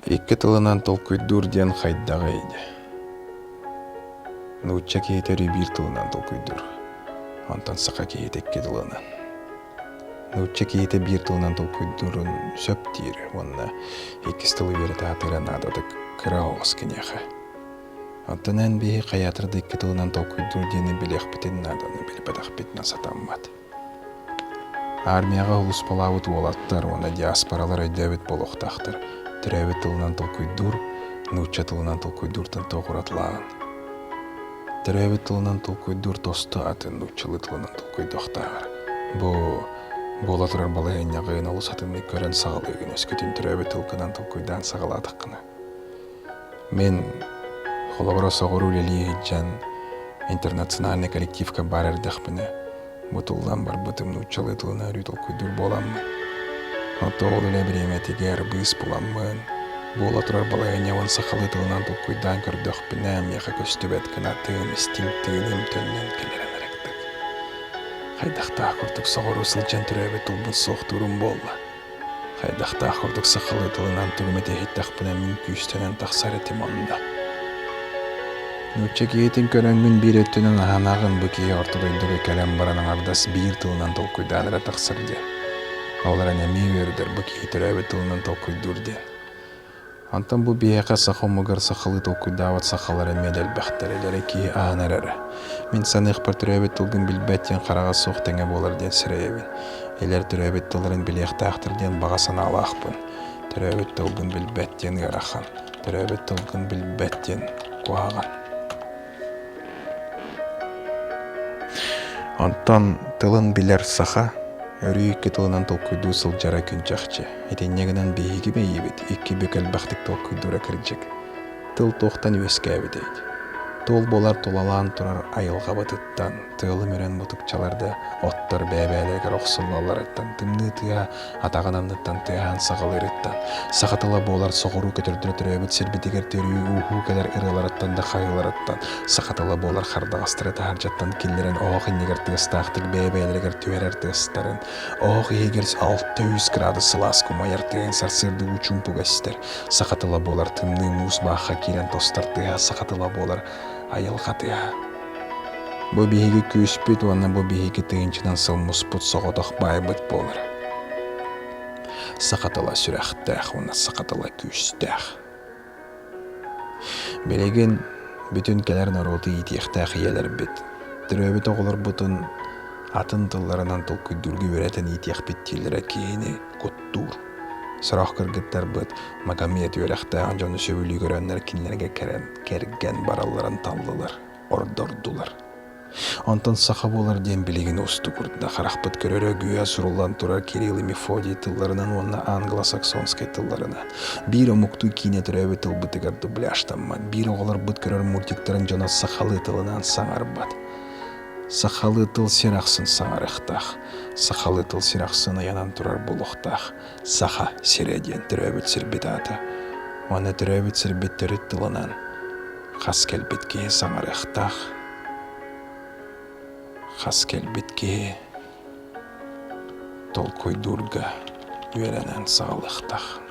Икки тылынан толкуйдуур диэн хайдаҕый дии? Нуучча киһитэ өрүү биир тылынан толкуйдуур, онтон саха киһитэ икки тылынан. Нуучча киһитэ биир тылынан толкуйдуурун сөп диир уонна иккис тылы үөрэтэ сатыыра наадата кыра оҕус киниэхэ. Оттон эн биһи хайаатар да икки тылынан толкуйдуур диэни билиэхпитин нааданы билбэтэхпитинэ сатаммат. Армияҕа улууспалаабыт уолаттар уонна диаспоралар өйдөөбүт буолуохтаахтар, төрөөбүт тылынан толкуйдуур, нуучча тылынан толкуйдууртан туох уратылааҕын. Төрөөбүт тылынан толкуйдуур тосту атын нууччалыы тылынан толкуйдуохтааҕар. Бу буола турар балаһыанньаҕын олус атыннык көрөн саҕалыыгын, өскөтүн төрөөбүт тылгынан толкуйдаан саҕалаатаххына. Мин холобура соҕуруу үлэлии сылдьан интернациональнай коллективка баар эрдэхпинэ бутуллан барбытым нууччалыы тылынан өрүү толкуйдуур буоламмын. Оттон ол үлэ бириэмэтигэр быыс буламмын, буола турар балаһыанньабын сахалыы тылынан толкуйдаан көрдөхпүнэ, миэхэ көстүбэт гына тыын истиҥ тыыным төннөн кэлэрин эрэгтик. Хайдахтаах курдук соҕуруу сылдьан төрөөбүт тылбын суохтуурум буолла. Хайдахтаах курдук сахалыы тылынан тугу эмит иһиттэхпинэ мин күүстэнэн тахсар этим онно. Нуучча киһитин көрөҥҥүн биир өттүнэн аһанаҕын бу киһи орто дойдуга кэлэн баран аҥардас биир тылынан толкуйдаан эрэ тахсар диэн. Ол эрэн эмиэ үөрдэр бу киһи төрөөбүт тылынан толкуйдуур диэн. Онтон бу биһиэхэ саха омугар сахалыы толкуйдаабат сахалар эмиэ да элбэхтэр, элэрэ киһи аһан эрэрэ. Мин саныахпар төрөөбүт тылгын билбэт диэн хараҕа суох тэҥэ буолар диэн сэрэйэбин. Илэр төрөөбүт тылларын билиэхтээхтэр диэн баҕа санаалаахпын. Төрөөбүт тылгын билбэт диэн ыарахан, төрөөбүт тылгын билбэт диэн куһаҕан. Онтон тылын билэр саха өрүү икки тылынан толкуйдуу сылдьара күн чахчы. Итиннэ гынан биһиги бэйэбит икки бүк элбэхтик толкуйдуура кырдьык. Тыл туохтан үөскээбитэй? Тыл буолар тулалаан турар айылҕабытыттан, тыалым үрэн мутукчалар да оттор бэйэ-бэйэлэригэр охсуллалларыттан, тымныы тыа атаҕын анныттан тыаһаан саҕалыырыттан, саха тыла буолар соҕуруу көтөрдөрө төрөөбүт сирбитигэр төрүү-ууһуу кэлэр ырыаларыттан да хаһыыларыттан, саха тыла буолар хардаҕастары таһырдьаттан киллэрэн оһох иннигэр тыастаахтык бэйэ-бэйэлэригэр түһэрэр тыастарын, оһох иһигэр 600 градус сылаас кумайар тыаһын сарсыарда уу чуумпуга истэр, саха тыла буолар тымныы муус баахха киирэн тостор тыаһа саха тыла буолар айылҕа тыаһа. Бу биһиги күүспүт уонна бу биһиги тыһыынчанан сыл муспут соҕотох баайбыт буолар. Саха тыла сүрэхтээх уонна саха тыла күүстээх. Билигин бүтүн кэлэр норуоту иитиэхтээх ийэлэрбит, төрөөбүт оҕолорбутун атын тылларынан толкуйдуурга үөрэтэн иитиэхпит дииллэрэ киһини куттуур. Сорох кыргыттарбыт Магомед үөрэхтээх дьону сөбүлүү көрөннөр кинилэргэ кэрэн, кэргэн баралларын таллылар, ордордулар. Онтон саха буолар диэн билигин уустугурда харахпыт көрөрө гүө суруллан турар Кирилл и Мефодий тылларынан уонна англосаксонскай тылларынан. Биир омуктуу киинэ төрөөбүт тылбытыгар дубляжтаммат, биир оҕолорбут көрөр мультиктарын дьоно сахалыы тылынан саҥарбат. Сахалыы тыл сир ахсын саҥарыахтаах, сахалыы тыл сир ахсын ыйанан турар буолуохтаах. Саха сирэ диэн төрөөбүт сирбит аата. Уонна төрөөбүт сирбит төрүт тылынан хас кэлбит киһи саҥарыахтаах. Хас кэлбит киһи толкуйдуурга үөрэнэн саҕалыахтаах.